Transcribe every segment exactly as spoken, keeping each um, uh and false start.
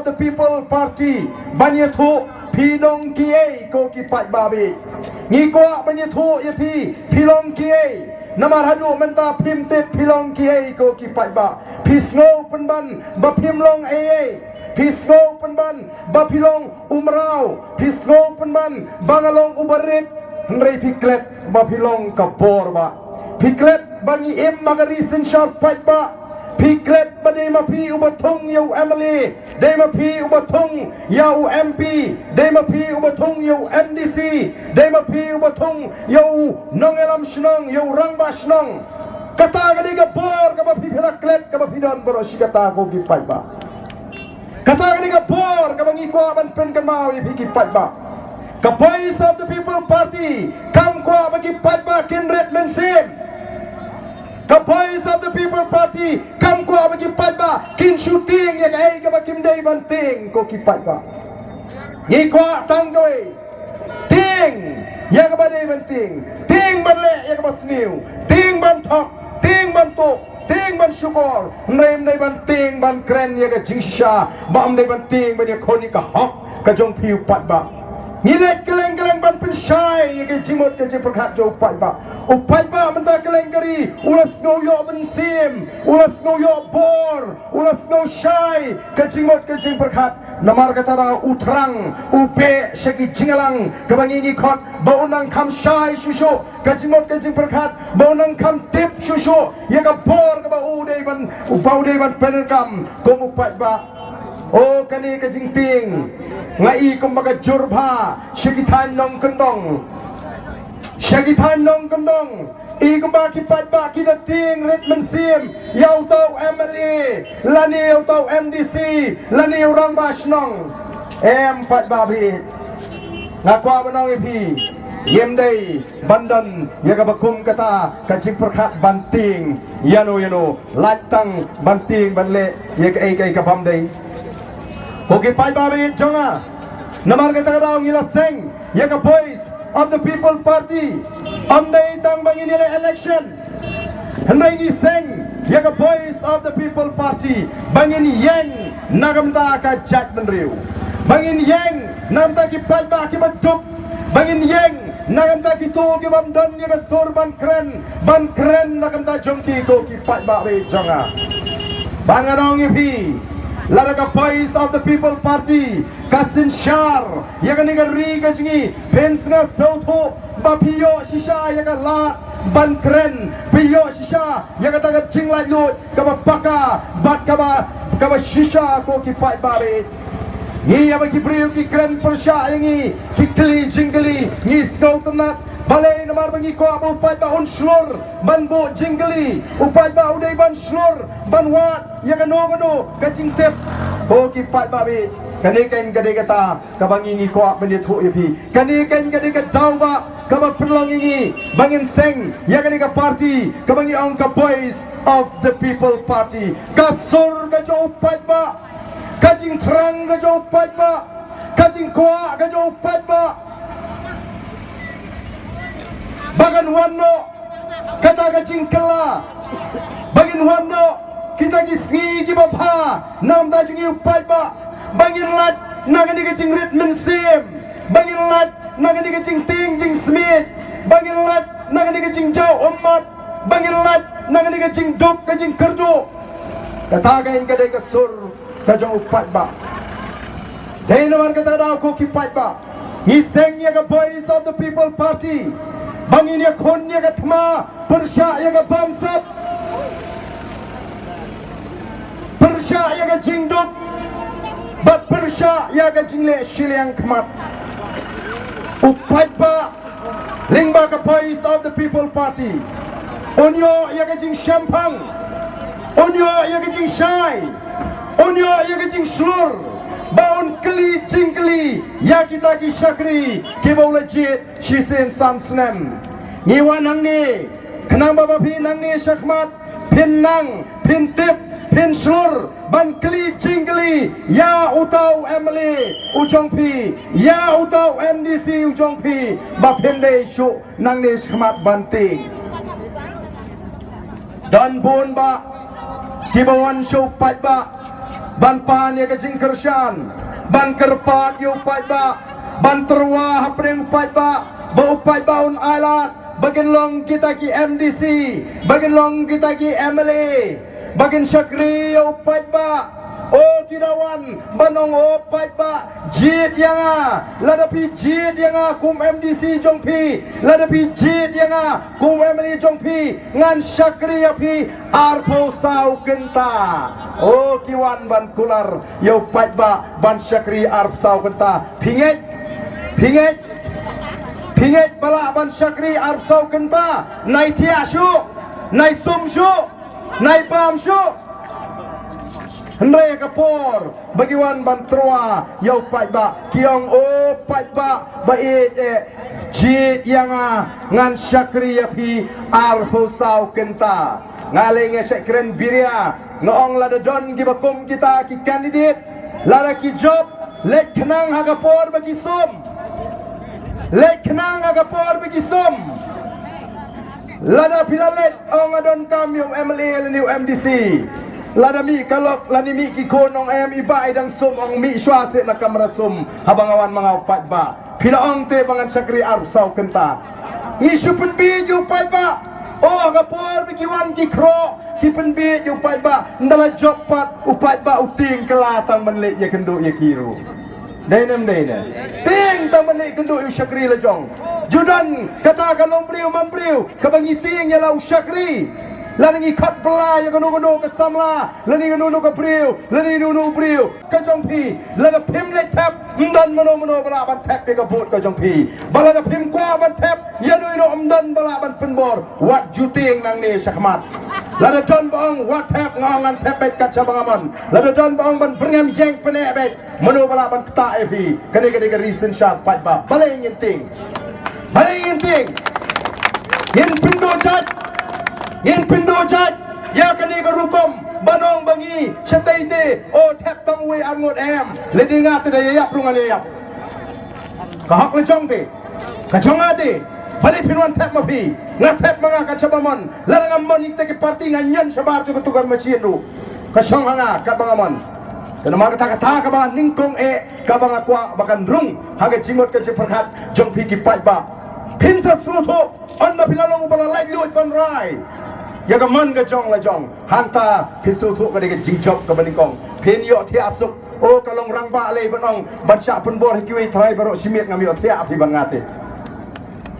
the People Party ban ïathuh phi long kiei ko ki paidbah bad ngi kwah ban ïathuh ïa phi phi long kiei. Namar haduh mynta phim tip phi long kiei ko ki paidbah. Phi sngew pynban ba phim long ei ei. Phi sngew pynban ba phi long u mraw. Phi sngew pynban ba nga long u barit. Hynrei phi klet ba phi long ka bor bah. Phi klet ba ngi im ha ka ri synshar paidbah. Phi klet ba dei ma phi uba thung ïa u M L A, dei ma phi uba thung ïa u M P, dei ma phi uba thung ïa u M D C, dei ma phi uba thung ïa u nongïalam shnong, ïa u rangbah shnong. Kata ka dei ka bor kaba phi phi la klet kaba phi don baroh shi katta ko ki paidbah. Kata ka dei ka bor kaba ngi kwah ban pynkynmaw ïa phi ki paidbah. Ka Voice of the People Party kam kwah ba ki paidbah kin rit mynsiem. Ka Voice of the People Party kam kwah ba ki paidbah kin shu tieng ïa kaei kaba kim dei ban tieng ko ki paidbah. Ngi kwah tang kawei. Tieng ïa kaba dei ban tieng. Tieng ban leh ïa kaba sniew. Tieng ban thok. Tieng ban tuh. Tieng ban shukor. Ym dei, ym dei ban tieng ban kren ïa ka jingshisha. Bad ym dei ban tieng ban ïakhun ïa ka hok ka jong phi u paidbah. Ngi leit kylleng kylleng ban pynshai ïa ka jingmut ka jingpyrkhat jong u paidbah. U paidbah mynta kylleng ka ri u la sngew ïoh mynsiem, u la sngew ïoh bor, u la sngew shai ka jingmut ka jingpyrkhat. Namar kata ruh u thrang, u beh sha ki jingïalang kaba ngi ngi khot ba u nang kham shai shuh shuh ka jingmut ka jingpyrkhat, ba u nang kham tip shuh shuh ïa ka bor kaba u dei ban, ba u dei ban pyndonkam kum u paidbah. O kane ka jingtieng nga i kumba ka jur bha sha ki thaiñ nongkyndong. Sha ki thaiñ nongkyndong. I kumba ki paidbah ki da tieng rit mynsiem ïa uta u M L A lane ïa uta u M D C lane ïa u rangbah shnong. Em paidbah bad nga kwah ban ong ïa phi, ngim dei ban don ïa kaba kum kata ka jingpyrkhat ban tieng ïano ïano, lait tang ban tieng ban leh ïa kaei kaei ka bym dei. Ko ki paidbah bad jong nga, namar kata ka daw ngi la seng ïa ka Voice of the People Party. Ym dei tang ba ngin ïaleh election, hynrei ngi seng ïa ka Voice of the People Party ba ngin ïeng na ka bynta ka jaitbynriew, ba ngin ïeng na ka bynta ki paidbah kiba duk, ba ngin ïeng na ka bynta kito ki bym don ïa ka sur ban kren, ban kren na ka bynta jong ki ko ki paidbah bad jong nga. Ba ngan ong ïa phi, lada ka Voice of the People Party ka synshar ïa kane ka ri ka jong ngi, phin sngap sngewthuh ba phi ïoh shisha ïa ka lad ban kren, phi ïoh shisha ïa kata ka jinglaitluid kaba paka bad kaba, kaba shisha ko ki paidbah bad. Ngi ïa ba ki briew ki kren pyrshah ïa ngi, ki kylli jingkylli, ngi sngewtynnat. Balei? Namar ba ngi kwah ba u paidbah un shlur ban buh jingkylli, u paidbah u dei ban shlur ban wad ïa kano kano ka jingtip. Ko ki paidbah bad, kane kan ka dei kata kaba ngi ngi kwah ban ïathuh ïa phi. Kane kan ka dei ka daw ba kaba pynlong ïa ngi ba ngin seng ïa kane ka party kaba ngi ong ka Voice of the People Party. Ka sur ka jong u paidbah, ka jingthrang ka jong u paidbah, ka jingkwah ka jong u paidbah. Ba kan wan noh kata ka jingkylla, ba ngin wan noh kita ki sngi kiba bha na ka bynta jong ngi u paidbah, ba ngin lait na kane ka jingrit mynsiem, ba ngin lait na kane ka jingtieng jingsmiej, ba ngin lait na kane ka jingjaw ummat, ba ngin lait na kane ka jingduk ka jingkyrduh. Kata kan ka dei ka sur ka jong u paidbah. Dei namar kata daw ko ki paidbah, ngi seng ïa ka Voice of the People Party ba ngin ïakhun ïa ka thma pyrshah ïa ka bamsap, pyrshah ïa ka jingduk bad pyrshah ïa ka jingleh shiliang khmat. U paidbah lyngba ka Voice of the People Party un ïoh ïa ka jingshemphang, un ïoh ïa ka jingshai, un ïoh ïa ka jingshlur ba un kylli jingkylli ïa kita ki shakri kiba u la jied shisien san snem. Ngi wan hangne khnang ba ba phi nangne shakhmat phin nang, phin tip, phin shlur ban kylli jingkylli ïa uta u M L A u jong phi, ïa uta u M D C u jong phi, ba phin dei shuh nangne shakhmat ban tieng. Don bun bah kiba wan sha u paidbah ban pan ïa ka jingkyrshan, ban kyrpad ïa u paidbah, ban tyrwa hapdeng u paidbah, ba u paidbah un ailad ba kin long kita ki M D C, ba kin long kita ki M L A, ba kin shakri ïa u paidbah. O ki da wan ban ong, o paidbah, jied ïa nga. Lada phi jied ïa nga kum M D C jong phi, lada phi jied ïa nga kum M L A jong phi, ngan shakri ïa phi arphew saw kynta. O ki wan ban kular ïa u paidbah ban shakri arphew saw kynta. Phi ngeit, phi ngeit, phi ngeit ba lah ban shakri arphew saw kynta? Nai thiah shuh, nai sum shuh, nai bam shuh. Hynrei ka por ba ki wan ban tyrwa ïa u paidbah, ki ong, o paidbah ba ïeit eh, jied ïa nga, ngan shakri ïa phi arphew saw kynta. Nga lei nga shait kren biria, nga ong lada don kiba kum kita ki candidate, lada ki jop, leit khnang ha ka por ba ki sum. Leit khnang ha ka por ba ki sum. Lada phi la leit, ong nga donkam ïa u M L A lane u M D C. Lada mih ka lok lane mih ki khun, ong em, i bah i dang sum, ong mih shuwa seh na kamra sum haba nga wan ma nga u paidbah. Phi la ong te ba ngan shakri arphew saw kynta. Ngi shu pynbieit ïa u paidbah. O ha ka por ba ki wan ki khroh, ki pynbieit ïa u paidbah. Ynda la jop pat u paidbah u tieng kylla tang ban leit ïakynduh ïa ki ruh. Dei ne em dei ne? Tieng tang ban leit kynduh ïa u shakri la jong. Ju don kata ka longbriew manbriew kaba ngi tieng ïa la u shakri. Lada ngi khot bylla ïa kano kano ka samla, lane kano kano ka briew, lane kano kano u briew ka jong phi, lada phim leit thep, ym don mano mano ba lah ban thep ïa ka vote ka jong phi. Ba lada phim kwah ban thep, ïano ïano ym don ba lah ban pynbor. Wat ju tieng nangne shakhmat. Lada don ba ong wat thep, nga ong ngan thep beit kat shaba nga mon. Lada don ba ong ban byrngem ïeng pyneh beit. Mano ba lah ban ktah ïa phi? Kane ka dei ka ri synshar paidbah. Balei ngin tieng? Balei ngin tieng? Ngin pynduh jait. Ngin pynduh jait ïa kane ka rukom ban ong ba ngi shatei te, o thep tang uwei ar ngut, em. Lei dei nga te da ïa ïap ruh ngan ïa ïap. Ka hok la jong te. Ka jong nga te. Balei phin wan thep ma phi? Nga thep ma nga kat shaba mon. Lada ngam mon ïa kita ki party, ngan ïeng shabar jong katu ka machine ruh. Ka shong ha nga katba nga mon. Te namar kata, kata kaba nyngkong eh kaba nga kwah ba kan rung ha ka jingmut ka jingpyrkhat jong phi ki paidbah. Phin sa sngewthuh, ynda phi la long uba la laitluid ban rai ïa ka mon ka jong la jong, hangta phin sngewthuh ka dei ka jingjop kaba nyngkong. Phin ïohthiah suk. O ka long rangbah lei ban ong ban shah pynbor ha kiwei trai baroh shi miet, ngam ïohthiah phi bad nga te.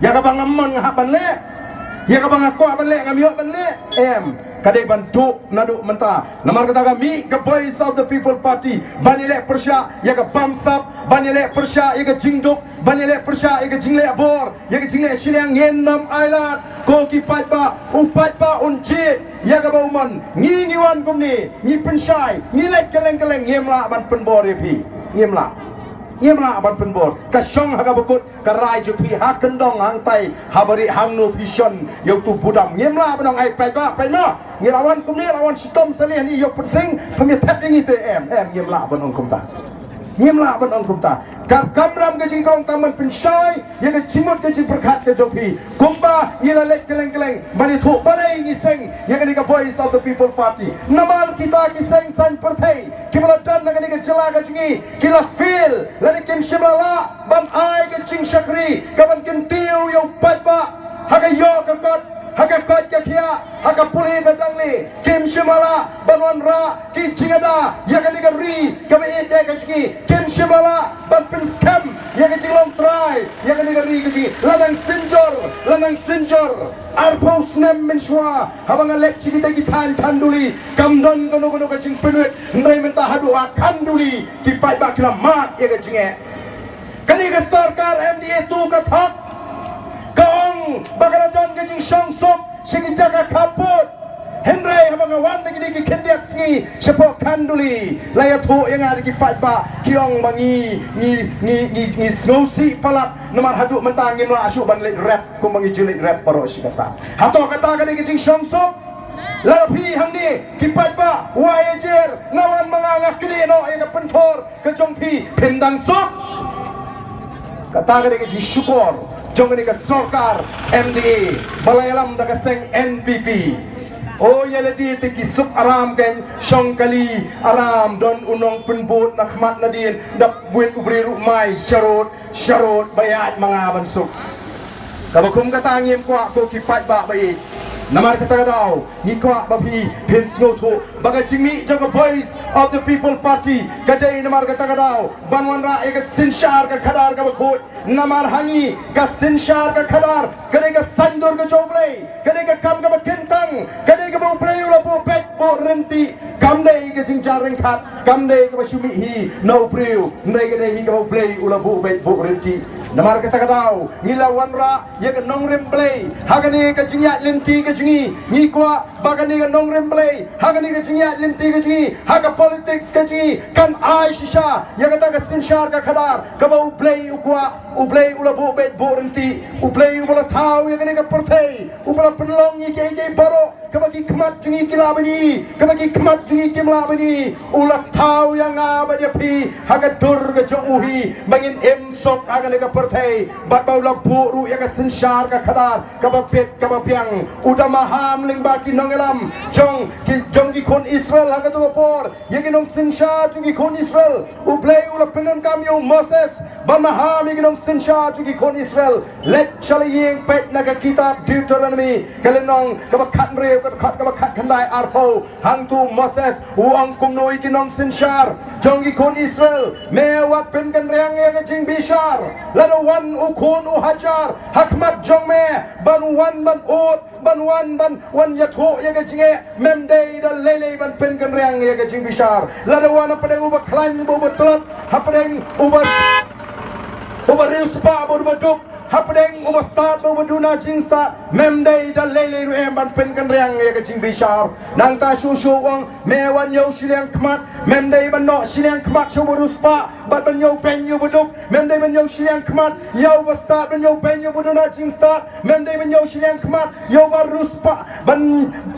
Ïa kaba ngam mon nga hap ban leh. Ïa kaba nga kwah ban leh ngam ïoh ban leh. Em, ka dei ban duh naduh mynta. Namar kata ka mih ka Voice of the People Party ban ïaleh pyrshah ïa ka bamsap, ban ïaleh pyrshah ïa ka jingduk, ban ïaleh pyrshah ïa ka jingleh bor, ïa ka jingleh shiliang. Ngin ym ailad ko ki paidbah. U paidbah un jied ïa kaba u mon. Ngi ngi wan kumne, ngi pynshai, ngi leit kylleng kylleng, ngim lah ban pynbor ïa phi. Ngim lah. Ngim lah ban pynbor. Ka shong ha kaba kut ka rai jong phi ha kyndong hangtai, ha barieh hangno phi shon ïa utu u budam. Ngim lah ban ong, ai paidbah, paidbah, ngi la wan kumne, la wan shitom sha lei hangne, ïoh pynseng, phim ïa thep ïa ngi te, em, em, ngim lah ban ong kumta. Ngim lah ban ong kumta. Ka kamram ka jingkong tang ban pynshai ïa ka jingmut ka jingpyrkhat ka jong phi. Kumba ngi la leit kylleng kylleng ban ïathuh balei ngi seng ïa kane ka Voice of the People Party. Namar kita ki seng saiñ pyrthei kiba la don ha kane ka jylla ka jong ngi ki la fail, lane kim shym la lah ban ai ka jingshakri kaban kyntiew ïa u paidbah ha ka ïoh ka kot, ha ka koit ka khiah, ha ka pule ka dang ne. Kim shym la lah ban wanrah ki jingada ïa kane ka ri kaba ïeit ïa ka jong ngi. Kim shym la lah ban pynskhem ïa ka jinglong trai ïa kane ka ri ka jong ngi. La nang synjor, la nang synjor. Arphew snem mynshuwa haba nga leit sha kita ki thaiñ Khanduli, kam don kano kano ka jingpynwit, hynrei mynta haduh ha Khanduli ki paidbah ki la mad ïa ka jingeh. Kane ka sorkar M D A tu ka thok, ka ong ba ka la don ka jingshongsuk sha ki jaka khappud. Hynrei haba nga wan da kine ki khyndiat sngi shapoh Khanduli, la ïathuh ïa nga da ki paidbah, ki ong ba ngi, ngi, ngi, ngi, ngi sngewsih palat namar haduh mynta ngim lah shuh ban leit rep kumba ngi ju leit rep baroh shi katta. Hato kata ka dei ka jingshongsuk? Lada phi hangne ki paidbah, wa ïa jer, nga wan ma nga, nga knieh noh ïa ka pynthor ka jong phi, phin dang suk. Kata ka dei ka jingshukor jong kane ka sorkar M D A ba la ïalam da ka seng N P P. O ïa lade te ki suk aram kein, shong kali aram, don u nongpynbud na khmat nadien, da wit u briew ruh mai, sharud sharud ba ïaid ma nga ban suk. Kaba kum kata ngim kwah ko ki paidbah ba ïeit. Namar kata ka daw ngi kwah ba phi phin sngewthuh ba ka jingmih jong ka Voice of the People Party ka dei namar kata ka daw ban wanrah ïa ka synshar ka khadar kaba khuid. Namar ha ngi ka synshar ka khadar ka dei ka saiñdur ka jong U Blei, ka dei ka kam kaba kyntang, ka dei kaba U Blei u la buh beit buh ryntih. Kam dei ka jingjar ryngkat, kam dei kaba shu mih hi na u briew, hynrei ka dei hi kaba U Blei u la buh beit buh ryntih. Namar kata ka daw ngi la wanrah ïa ka nongrim Blei ha kane ka jingïaid lynti ka jong ngi. Ngi kwah ba kane ka nongrim Blei ha kane ka jingïaid lynti ka jong ngi, ha ka politics ka jong ngi, kan ai shisha ïa kata ka synshar ka khadar kaba U Blei u kwah. U Blei u la buh beit buh ryntih, U Blei uba la thaw ïa kane ka pyrthei, uba la pynlong ïa kiei kiei baroh kaba ki khmat jong ngi ki lah ban i, kaba ki khmat jong ngi kim lah ban i. U la thaw ïa nga bad ïa phi ha ka dur ka jong u hi ba ngin im suk ha kane ka pyrthei, bad ba u la buh ruh ïa ka synshar ka khadar kaba bit kaba biang. U da maham lyngba ki nongïalam jong ki, jong ki khun Israel ha kato ka por, ïa ki nongsynshar jong ki khun Israel. U Blei u la pyndonkam ïa u Moses ban maham ïa ki nongsynshar jong ki khun Israel. Leit sha la ïing, peit na ka kitab Deuteronomy ka lynnong kaba khathynriew, ka dkhot kaba khatkhyndai arphew. Hangto u Moses u ong kumno ïa ki nongsynshar jong ki khun Israel: Me wat pynkynriang ïa ka jingbishar. Lada wan u khun u hajar ha khmat jong me ban wan ban ud, ban wan, ban wan ïathuh ïa ka jingeh, mem dei da lei lei ban pynkynriang ïa ka jingbishar. Lada wan hapdeng uba khlaiñ bad uba tlot, hapdeng uba, uba riewspah bad uba duk, hapdeng uba stad bad uba duna jingstad, mem dei da lei lei ruh em ban pynkynriang ïa ka jingbishar. Nangta shuh shuh u ong: Me wat ñiew shiliang khmat. Mem dei ban noh shiliang khmat sha uba riewspah bad ban ñiew beiñ ïa uba duk. Mem dei ban ñiew shiliang khmat ïa uba stad, ban ñiew beiñ ïa uba duna jingstad. Mem dei ban ñiew shiliang khmat ïa uba riewspah, ban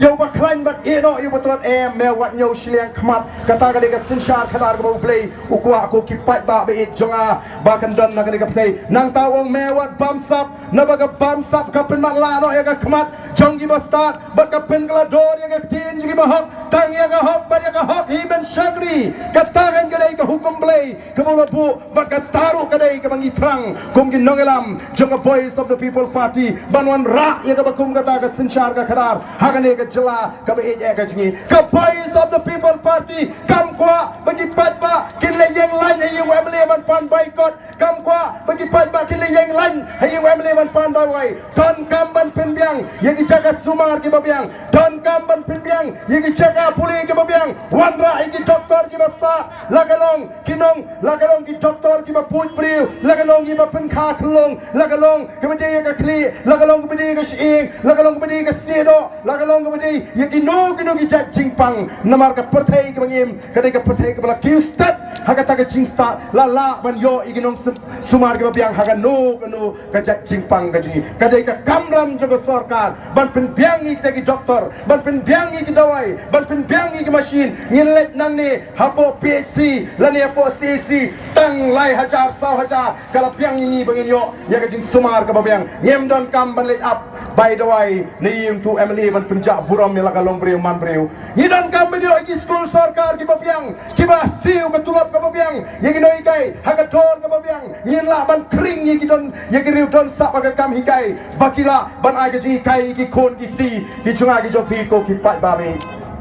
ïa uba khlaiñ, ban ïehnoh ïa uba tlot. Em, me wat ñiew shiliang khmat. Kata ka dei ka synshar khadar kaba U Blei u kwah, ko ki paidbah ba ïeit jong nga, ba kan don ha kane ka pyrthei. Nangta u ong: Me wat bamsap, naba ka bamsap ka pynmatlah noh ïa ka khmat jong kiba stad bad ka pynkylla dor ïa ka ktien jong kiba hok. Tang ïa ka hok bad ïa ka hok hi men shakri. Kata kan ka dei ka hukum Blei kaba u la buh, bad kata ruh ka dei kaba ngi thrang kum ki nongïalam jong ka Voice of the People Party ban wanrah ïa kaba kum kata ka synshar ka khadar ha kane ka jylla kaba ïeit eh ka jong ngi. Ka Voice of the People Party kam kwah ba ki paidbah kin leit ïeng lain ha ïing u MLA ban pan boycott. Kam kwah ba ki paidbah kin leit ïeng lain ha ïing u MLA ban pan dawai. Donkam ban pynbiang ïa ki jaka sumar kiba biang. Donkam ban pynbiang ïa ki jaka pule kiba biang. Wanrah ïa ki doktor kiba stad, la ka long ki nong, la ka long ki doktor kiba pule briew, la ka long kiba pynkha khyllung, la ka long kiba die ïa ka khlieh, la ka long kiba die ïa ka shyieng, la ka long kiba die ïa ka snieh doh, la ka long kiba die ïa kino kino ki jait jingpang. Namar ka pyrthei kaba ngi im ka dei ka pyrthei kaba la kiew stet ha kata ka jingstad, la lah ban ïoh ïa ki nongsum-, sumar kiba biang ha kano kano ka jait jingpang ka jong ngi. Ka dei ka kamram jong ka sorkar ban pynbiang ïa kita ki doktor, ban pynbiang ïa ki dawai, ban pynbiang ïa ki machine. Ngin leit nangne hapoh PHC lane hapoh CHC, tang lai hajar saw hajar ka la biang ïa ngi ba ngin ïoh ïa ka jingsumar kaba biang. Ngim donkam ban leit ap bai dawai na ïing uto u MLA ban pynjah burom ïa la ka longbriew manbriew. Ngi donkam ban ïoh ïa ki skul sorkar kiba biang, kiba siew ka tulop kaba biang, ïa ki nonghikai ha ka dor kaba biang. Ngin lah ban khring ïa ki don, ïa ki riew don sap ha ka kam hikai, ba ki lah ban ai ka jinghikai ïa ki khun ki kti ki jong nga ki jong phi, ko ki paidbah.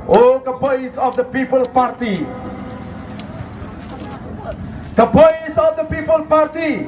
O ka Voice of the People Party, ka Voice of the People Party,